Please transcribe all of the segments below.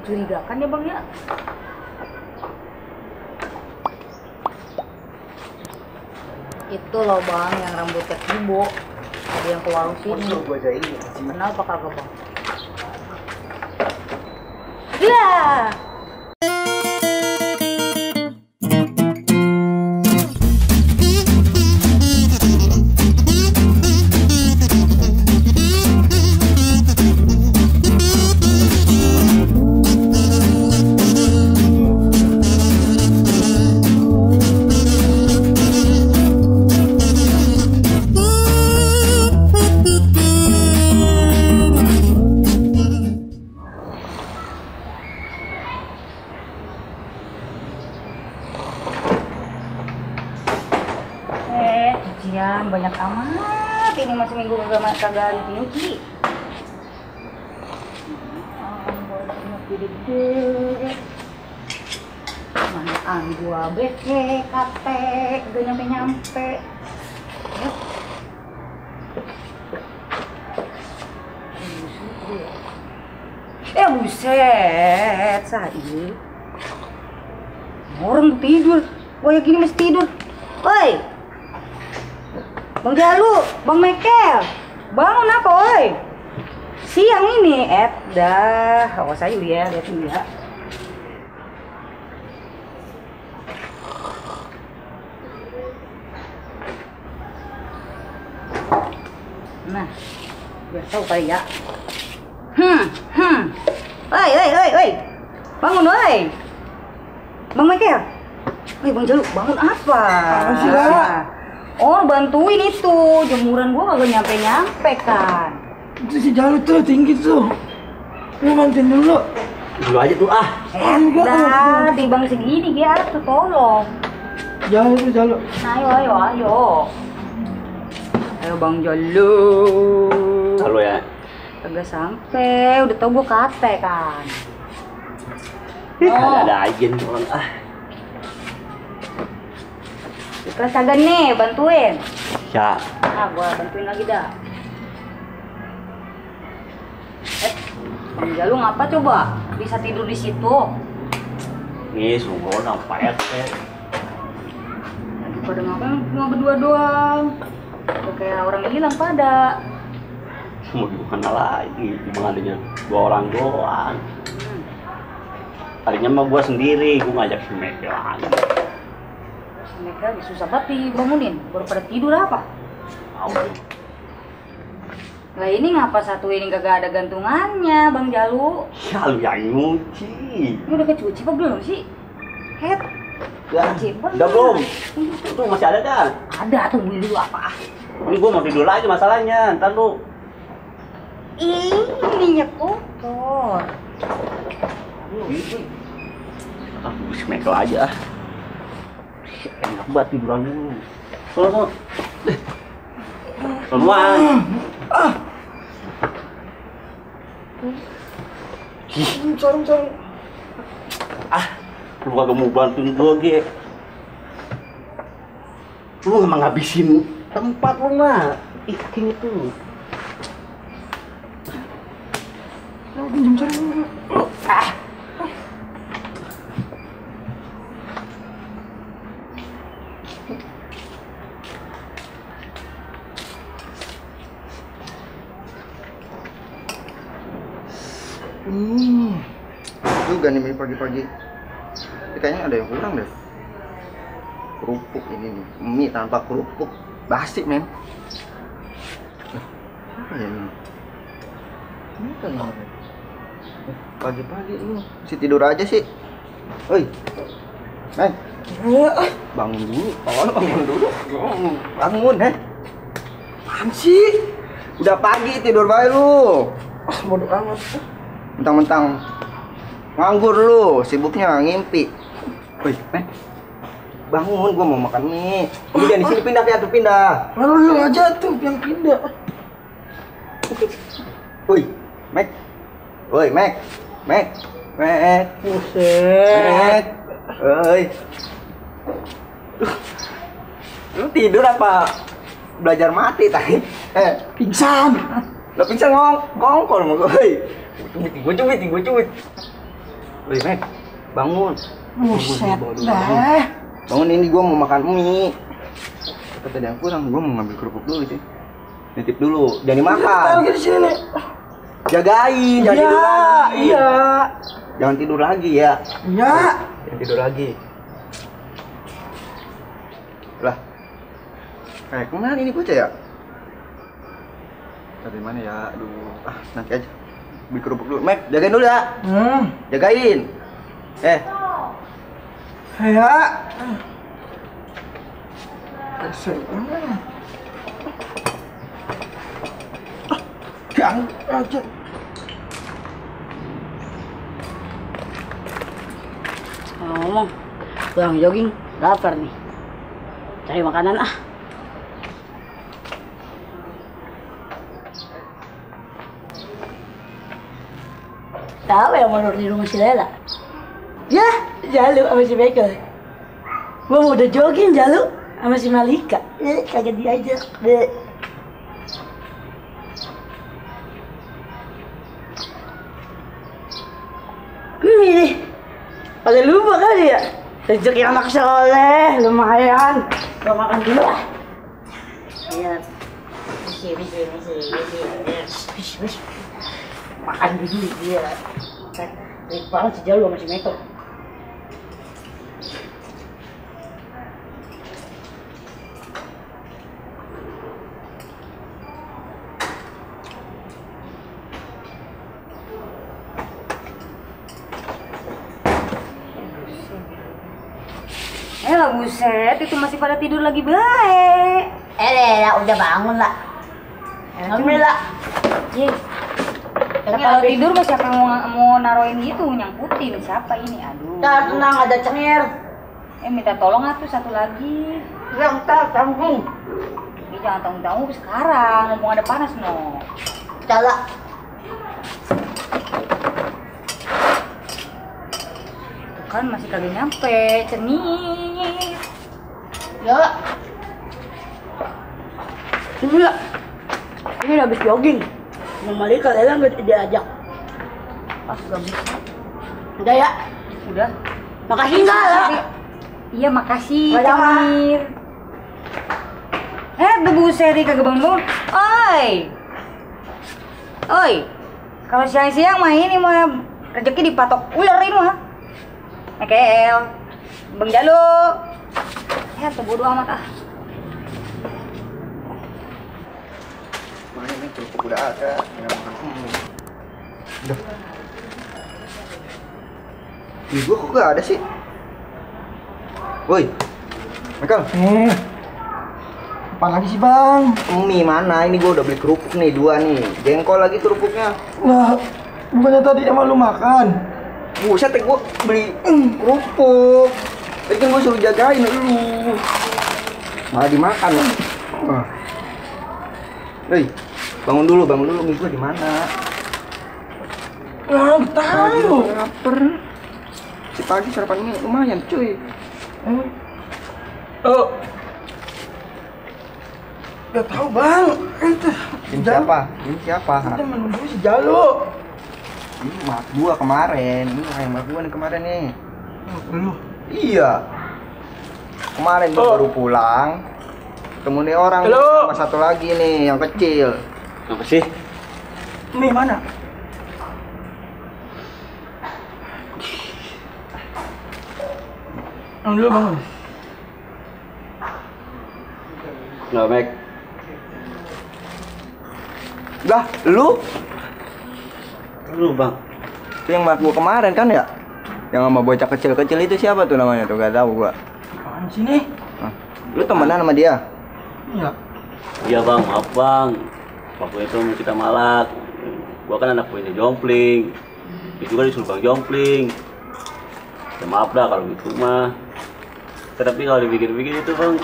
mencurigakan ya bang ya. Itu loh bang yang rambutnya kibo. Ada yang ke warung sini. Kenal apa kagak bang? Ya. Cucian banyak amat, ini masih minggu kagak dicuci. Manaan gua bete, kate, gak nyampe-nyampe. Buset, Said. Orang tidur, kayak gini masih tidur. Woi, Bang Jalu, Bang Mekel, bangun apa, woi? Siang ini, dah, awas aja ya, lihat dulu ya. Nah, biar tahu kali ya. Woi, bangun, woi. Bang Mekel, woi Bang Jalu, bangun apa? Oh, bantuin itu, jemuran gua kagak nyampe-nyampe kan. Itu si Jalu tuh tinggi tuh. Lu mantin dulu. Dulu aja tuh ah. Dah, timbang segini dia tuh tolong. Jalu tuh Jalu. Ayo. Ayo Bang Jalu. Halo ya. Kagak sampai, udah tau gua kate kan. Ada aja nih orang ah. Ikhlas kagak nih, bantuin. Ya. Nah, gua bantuin lagi dah. Bang Jalu ngapa coba? Bisa tidur di situ? Nih, sungguh nampak ya. Pada ngapain cuma berdua doang? Udah kayak orang hilang pada. Mau gimana lagi? Cuma adanya 2 orang doang. Tadinya mah gua sendiri, gua ngajak si Mekel aja. Mereka susah banget dibangunin, baru pada tidur apa? Lah ini ngapa satu ini gak ada gantungannya, Bang Jalu? Ya lu yang nyuci. Ini udah kecuci apa belum sih? Head. Ya, udah belum? Itu masih ada kan? Ada, tungguin dulu apa? Ini gua mau tidur lagi masalahnya, ntar lu. Ininya kotor. Aku si Mekel aja ah. Enak banget tiduran dulu. Sono. Sonoan. Sorong. Ah, lu kagak mau bantuin gua, Ge. Lu emang ngabisin tempat lu mah. Iking itu. Lu pinjam sorong. Juga nih pagi-pagi. Kayaknya ada yang kurang deh. Kerupuk ini nih, mie tanpa kerupuk basi men. Apa ya ini? Ini kan pagi-pagi lu masih tidur aja sih. Oi, Bang. Bangun dulu, bangun dulu. Bangun, apaan sih? Udah pagi tidur bae lu. Bodoh amat. Mentang-mentang nganggur lu, sibuknya ngimpi. Woi, bangun, gua mau makan mie. Udah di sini pindah tuh pindah. Lalu lu aja tuh yang pindah. Woi, Mac. Buset. Woi. Lu tidur apa belajar mati tadi? Pingsan. Lo pingsan ngongkol sama gue. Gue cubit. Woi, Mek. Bangun. Buset Bangun. dah. Bangun, ini gua mau makan mie. Kata ada yang kurang, gua mau ngambil kerupuk dulu sih. Nitip dulu, jangan dimakan. Taruh di sini nih. Jagain, jangan tidur lagi. Iya. Jangan tidur lagi ya. Iya. Jangan tidur lagi. Lah. Kayak kemana ini bocah ya? Dari mana ya? Aduh, nanti aja. Beli kerupuk dulu. Mek, jagain dulu ya. Jagain. Ya. Ganggu aja. Ngomong, pulang jogging, lapar nih. Cari makanan ah. Tahu yang mau di rumah si Lela? Ya, Jalu sama si Michael. Gua mau udah jogging Jalu sama si Malika. Kagak diajak. Nih, pada lupa kali ya. Rezeki anak soleh, lumayan. Gua makan dulu lah. Ayo. Misi. Makan dulu dia. Baik banget si Jalu sama si Michael. Buset, itu masih pada tidur lagi baik. Udah bangun lah. Alhamdulillah. Iya. Kalau tidur mah siapa yang mau naruhin gitu, nyangkutin siapa ini? Aduh. Tenang, ada cengir. Minta tolong atuh satu lagi. Yang tanggung. Ini jangan tanggung-tanggung sekarang, ngomong ada panas no. Cala. Tuh kan masih kagak nyampe, cenir. Ya. Ini udah habis jogging. Mau Malika Lela nggak diajak. Pas gabung. Udah ya? Udah. Makasih enggak lah. Iya makasih. Cenir. Debu seri kagak bangun. Oi. Kalau siang-siang mah ini mah rezeki dipatok ular ini mah. Mekel. Bang Jalu. Tuh bodo amat ah. Mana ini kerupuk udah ada, tinggal makan mie. Udah. Ih, gua kok gak ada sih? Woi, Michael. Apa lagi sih bang? Mie mana? Ini gua udah beli kerupuk nih, 2 nih. Jengkol lagi kerupuknya. Lah, bukannya tadi emang lu makan? Buset, gua beli kerupuk. Tadi kan gua suruh jagain lu. Malah dimakan. Hei, bangun dulu mie gua di mana? Nggak tahu. Lapar. Si pagi sarapan mie lumayan, cuy. Gak tahu bang. Ini siapa? Kita menunggu si Jalu. Ini mak gua kemarin. Ini kayak mak gua nih kemarin nih. Lu? Iya. Kemarin gua baru pulang. Ketemu nih orang sama satu lagi nih yang kecil. Apa sih? Mie mana? Dulu bangun. Nggak, Mek. Lah, lu Bang. itu yang mak gua kemarin kan ya? Yang sama bocah kecil-kecil itu siapa tuh namanya tuh? Gak tahu gua. Apaan sih nih? Lu temenan sama dia? Iya. Iya bang, maaf bang. Waktu itu kita malak. Gua kan anak punya jompling. Dia juga disuruh bang jompling. Ya maaf dah kalau gitu mah. Tapi kalau dipikir-pikir itu bang,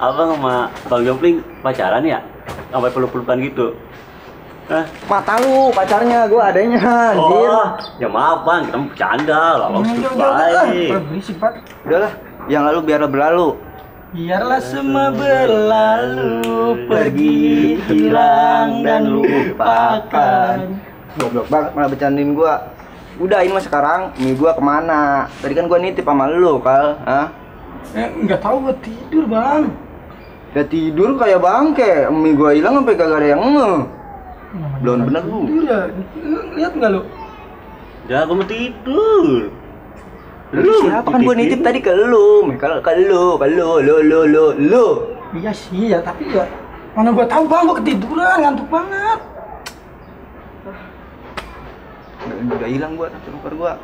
abang sama bang jompling pacaran ya? Sampai peluk-pelukan gitu. Hah? Mata lu pacarnya, gua adanya anjir. Oh, ya maaf bang, kita mau bercanda lah. Baik. Berisik banget. Udahlah, yang lalu biarlah berlalu. Biarlah semua berlalu, pergi, hilang dan lupakan. Goblok banget malah bercandain gua. Udah ini mah sekarang mie gua kemana? Tadi kan gua nitip sama lu, Kal. Hah? Nggak tahu, gua tidur bang. Udah tidur kayak bangke. Mie gua hilang sampai kagak ada yang ngeh. Belum bener lu. Tidur ya? Lihat nggak lu? Ya aku mau tidur. Lu siapa kan gua nitip tadi ke lu, ke lu. Iya sih ya, tapi ya mana gua tahu bang, gua ketiduran, ngantuk banget. Udah hilang gua, nomor gua.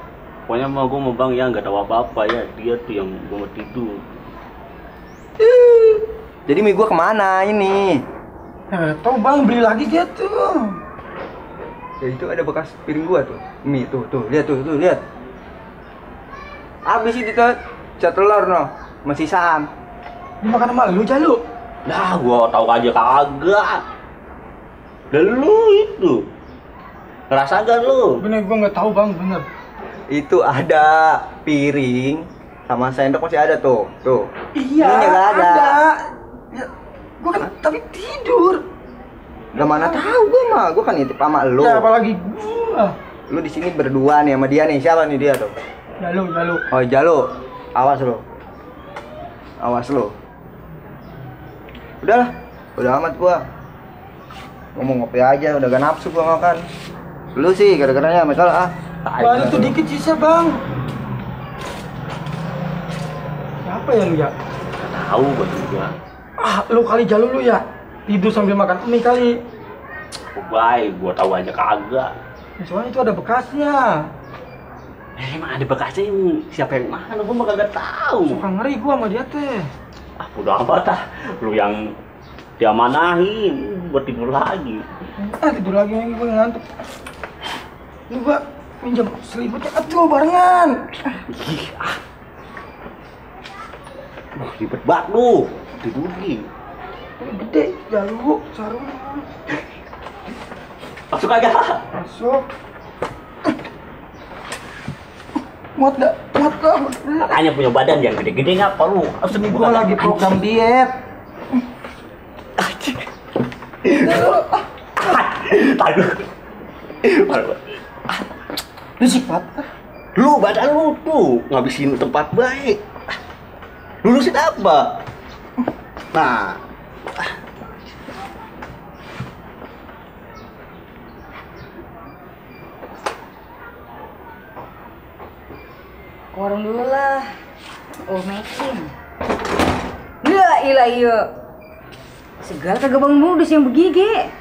Pokoknya mau gue mau bang ya nggak tahu apa-apa ya, dia tuh yang gue mau tidur. Jadi mie gua kemana ini? Tahu bang, beli lagi gitu. Ya itu ada bekas piring gua tuh. Mie tuh, lihat tuh, lihat. Habis itu tuh, cat telur no, masih sisaan. Dimakan sama lu, Jalu. Nah, gua tahu aja kagak. Dan lu itu ngerasa gak lu? Bener, gua nggak tahu bang, bener. Itu ada piring sama sendok masih ada tuh. Iya, ini nggak ada. Ya, gua kan tapi tidur. Udah mana tahu gua kan nitip sama lu. Ya apalagi gua. Lu di sini berdua nih sama dia nih. Siapa nih dia tuh? Jalu. Oh, Jalu. Awas lu. Udahlah. Udah amat gua. Ngomong ngopi aja, udah gak nafsu gua makan. Lu sih gara-garanya Michael Baru tuh dikit sisa bang. Apa ya lu ya? Tahu gua juga. Lu kali Jalu lu ya. Tidur sambil makan mie kali. Baik, gua tahu aja kagak. Soalnya itu ada bekasnya. Emang ada bekasnya ini, siapa yang mana? Gua mah kagak tahu. Suka ngeri gua sama dia teh. Udah amat ah. Lu yang diamanahin buat tidur lagi. Tidur lagi gua ngantuk. Ini gua minjem selimutnya, aduh barengan. Ribet banget lu. Tidur lagi. Gede, Jalu, sarung. Masuk aja. Masuk. Muat dah. Makanya punya badan yang gede-gede ngapa lu? Harus Ini gua lagi program diet. Aduh. Lu sifat. Lu badan lu tuh ngabisin tempat baik. Lulusin apa? Nah. Warung dulu lah. Oh, makin. La ilah iya. Segala kagak bangun modus yang begigi.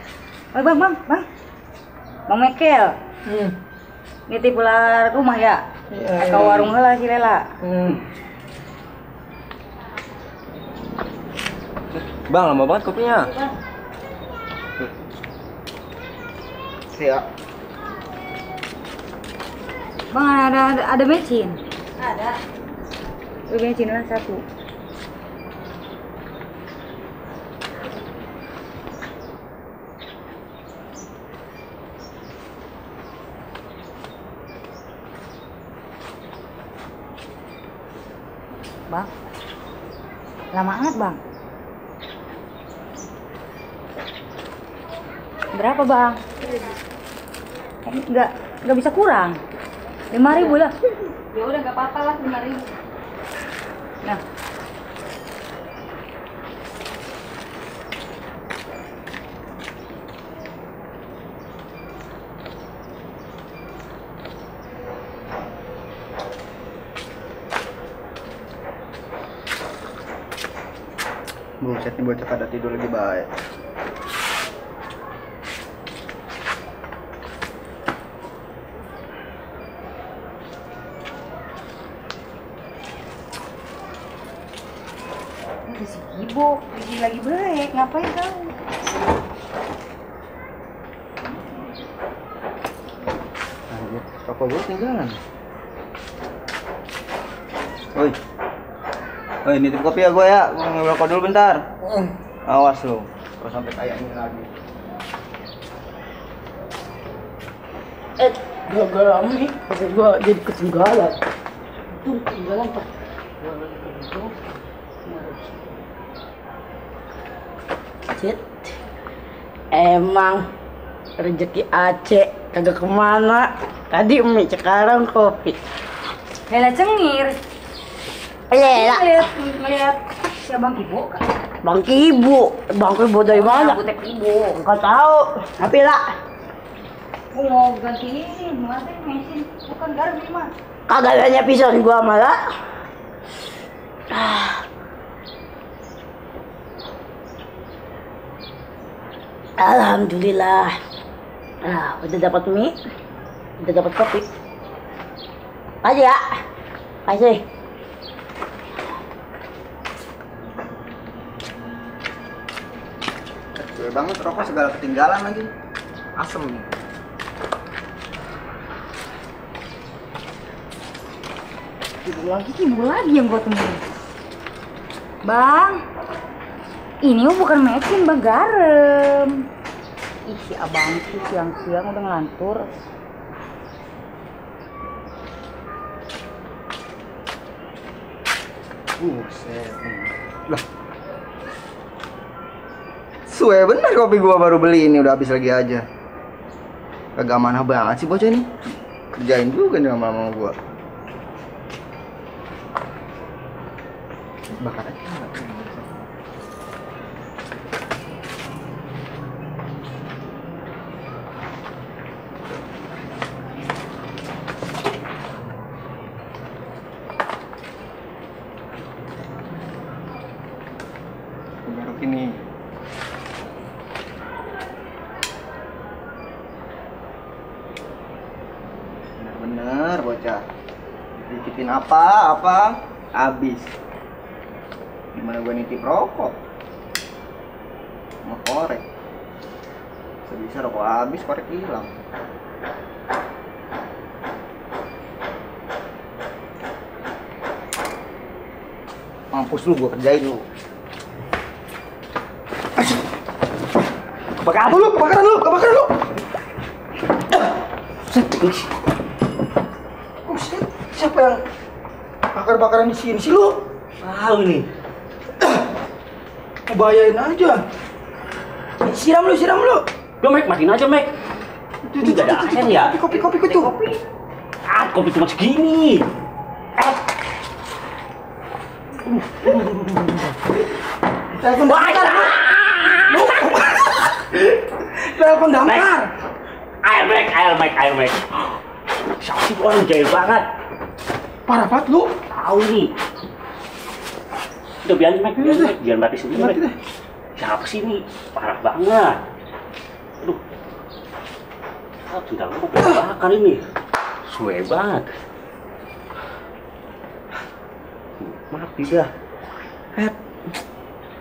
Bang. Bang Mekel. Nitip ular rumah ya? Ke warung heula si Lela. Bang, lama banget kopinya. Siap. Bang, ada bensin? Ada. Bensin lah 1. Bang, lama banget bang. Berapa bang? Nggak bisa kurang. 5.000 lah. Ya udah nggak apa-apa lah 5.000. Nah. Buset nih bocah kada tidur lagi baik. Ini si Ibu lagi baik, ngapain kau? Anjir, rokok gue tinggalan. Oi, nitip kopi ya gue ya. Gue ngerokok dulu bentar. Awas lu, kalau sampai kayak ini lagi. Gara-gara nih, pakai gua jadi ketinggalan. Itu ketinggalan pak. Cit. Emang rezeki Aceh kagak kemana. Tadi mie, sekarang kopi. Lela cengir. Lela. Ngeliat si Abang Ibu kan? Bang Ibu dari mana? Butek Ibu. Enggak tahu. Tapi lah, Aku mau ganti ini, mati mesin. Bukan garam ini mah. kagak nanya pisan gua malah. Alhamdulillah. Udah dapat mie, udah dapat kopi. Aja ya, aja. Gue banget rokok segala ketinggalan lagi. Asem nih. Ibu lagi yang gua temuin. Bang, ini bukan mesin, Bang, garam. Ih, si abang tuh siang-siang udah ngelantur. Buset. Lah. Suwe bener kopi gua baru beli ini udah habis lagi aja. Kagak amanah banget sih bocah ini. Kerjain juga nih lama-lama gua. Bakar aja. Garuk ini. Bener-bener bocah. Dititipin apa habis. Gimana gua nitip rokok? Mau korek. Sebisa rokok habis, korek hilang. Mampus lu, gua kerjain lu. Kebakaran lu. Siapa yang bakar-bakaran di sini sih lu? Tahu ini. Kebayain aja. Siram lu. Udah, Mek, matiin aja, Mek. Ini nggak ada air ya? Kopi tuh. Kopi cuma segini. Telepon damkar. Telepon damkar. Air, Mek. Siapa sih orang jahil banget? Parah banget lu. Tahu nih. Udah biarin, Mek. Biar mati sendiri, Mek. Siapa sih ini? Parah banget. Aduh. Tinggal lu bakar ini. Suwe banget. Mati dah.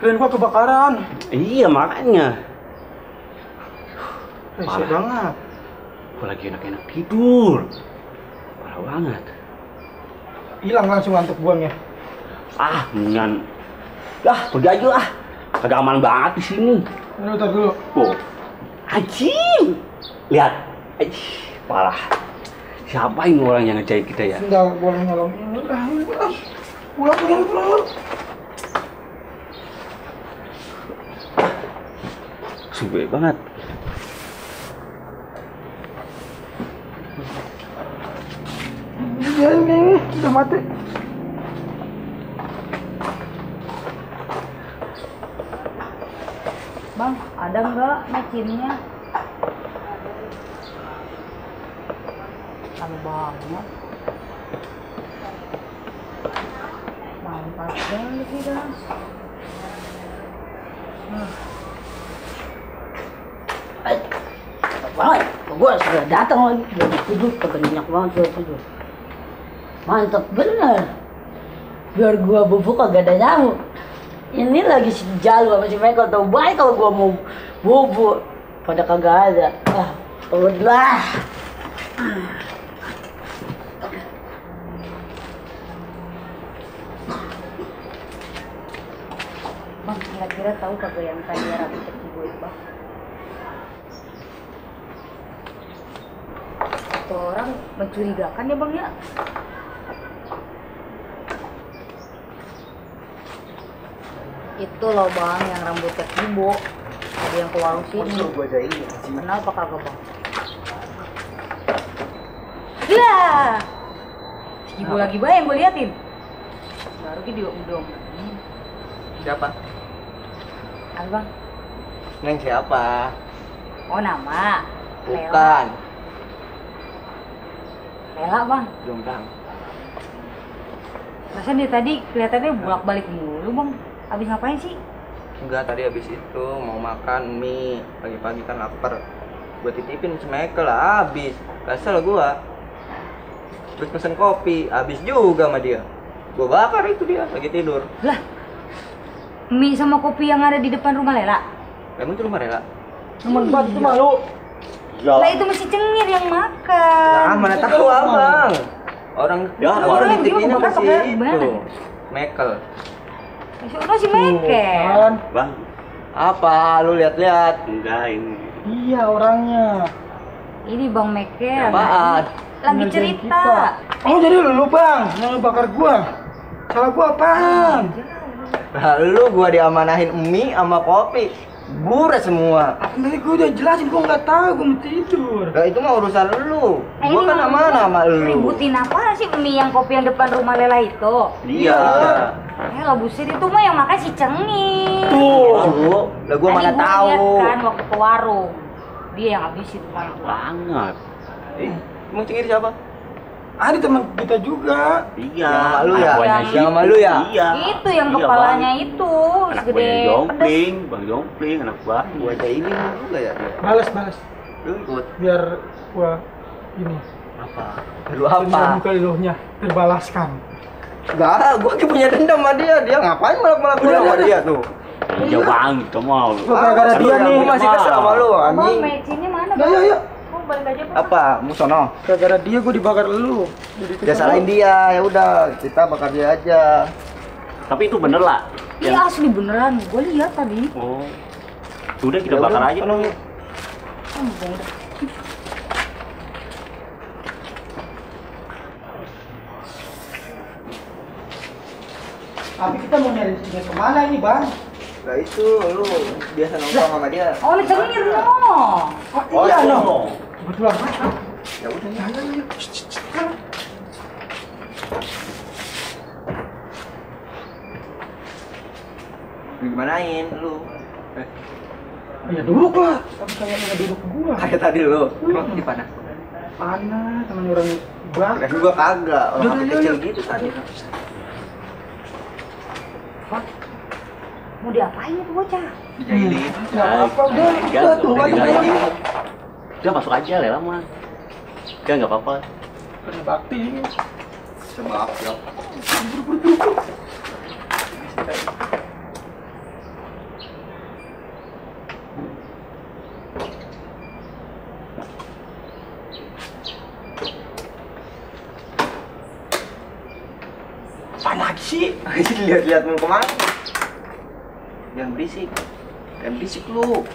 Keren gua kebakaran. Iya, makanya. Rese banget. Gua lagi enak-enak tidur. Parah banget. Hilang langsung ngantuk buangnya. Mendingan. Pergi aja lah. Kagak aman banget di sini. Lu tar dulu. Oh. Anjing. Lihat. Parah. Siapa ini orang yang ngejahit kita ya? Enggak, gua nyolong. Pulang. Suwe banget. Ini udah mati. Bang, ada nggak mesinnya? Kalau banget. Mantap banget sih, dah. Banget. Gua sudah datang lagi. Udah tidur, kagak nyenyak banget gua tidur. Mantap bener. Biar gua bubuk kagak ada nyamuk. Ini lagi si Jalu sama si Michael tau baik kalau gua mau bubuk pada kagak ada. Udah. Bang, kira-kira tahu kagak yang tadi rambut kecil gue, Bang? Itu orang mencurigakan ya, Bang, ya? Itu loh, Bang, yang rambutnya kibo. Ada yang ke warung sini. Musuh gua aja ini. Kenal apa kagak bang? Lah, si Ibu lagi bayang gue liatin. Baru ki diom-dom. Siapa? Apa bang? Neng siapa? Oh nama. Lela. Bukan. Lela bang. Jombang. Masa dia tadi kelihatannya bolak-balik mulu bang. Abis ngapain sih? Enggak, tadi habis itu mau makan mie. Pagi-pagi kan lapar. Gua titipin semekel habis. Kesel gua. Terus pesen kopi, habis juga sama dia. Gua bakar itu dia lagi tidur. Lah, mie sama kopi yang ada di depan rumah Lela. Emang itu rumah Rela? Temen banget itu malu. Lah itu masih cengir yang makan. Nah, mana tahu abang. Orang Ya, orang orang nitipin juga ke bakar pakai situ. gimana? Mekel. Itu si Mekel. Kan? Bang, Apa? Lu lihat-lihat. enggak ini. Iya orangnya. Ini Bang Mekel. Apaan? Lagi Ngerjain cerita. kita. Oh jadi lu bang, yang lu bakar gua. Salah gua apaan? Lalu gua diamanahin mie sama kopi. Buret semua. Tadi gua udah jelasin, gua nggak tahu, gua mau tidur. Nah, itu mah urusan lu. Gua ini kan mah amanah sama lu. Ributin apa sih mie yang kopi yang depan rumah Lela itu? Iya. Lah buset itu mah yang makan si Cengir. Tuh, lah gua mana Tadi tahu. lihat kan waktu ke warung. Dia yang habisin rumah itu. Banget. Emang Cengir siapa? Ada teman kita juga. Iya. Yang sama lu ya? Anak buahnya Yang sama si- lu ya? Iya. Itu yang Iya, kepalanya Bang. itu Anak segede buahnya pedes. Jompling, Bang Jompling, anak buah. Gua aja ini juga ya dia. Balas. Lu ikut. Biar gua ini. Apa? Lu apa? Muka iluhnya terbalaskan. Enggak, gua lagi punya dendam sama dia. Dia ngapain malak-malak gua sama dia tuh? Iya bang, kita mau. Gara-gara dia nih, Gua masih kesel sama lu Bang, anjing. mecinnya mana, Ya, Bang? ya. Oh, balik aja, Bang. Apa? Musono. Gara-gara dia gua dibakar lu. Jadi Dia salahin dia, ya udah kita bakar dia aja. Tapi itu bener lah. Iya asli beneran, gue lihat tadi. Oh. Sudah kita Ya bakar udah, aja. sono. Oh, Bang. Tapi kita mau nyari dia kemana ini bang? Nah itu lu biasa nongkrong sama dia. Oh, ini Cengir no. Oh iya no. no. Kebetulan banget. Ya udah ya. Gimanain lu? Ya duduk lah. Tapi kayak nggak duduk gua. Kayak tadi lu. Emang di mana? Panas teman orang bang. Nah, gua kagak. Orang Udah, hati udah, kecil udah. gitu tadi. Mau diapain itu bocah? Dijailin. Ya apa udah tuh aja bang. Udah masuk aja Lela mah. Udah nggak apa-apa. Punya bakti ini. Sebab ya. Apaan lagi sih? Lihat-lihat mau kemana? Jangan berisik. Jangan berisik lu.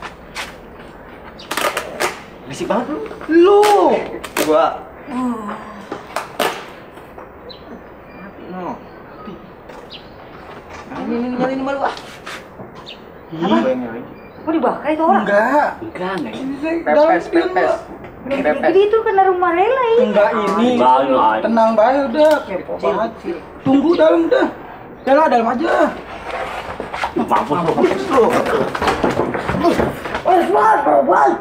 Berisik banget lu. Lu. Gua. Mati no. Ini nyalain malu ah. Apa yang nyalain? Mau dibakar itu orang? Enggak. Enggak ini. Ini saya Pepes, dalam pepes. film, Jadi itu kena rumah Lela ini. Enggak ini. Enggak. Tenang baik udah. Kepo banget. Tunggu dalam udah. Udah lah dalam aja. Mampus. Wah, bang.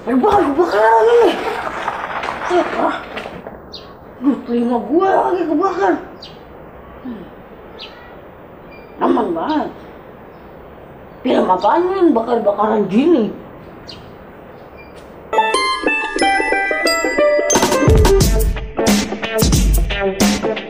Bang, kebakaran nih. Duh, telinga gua lagi kebakar. Aman banget. Film apaan nih bakar-bakaran gini? Thank you.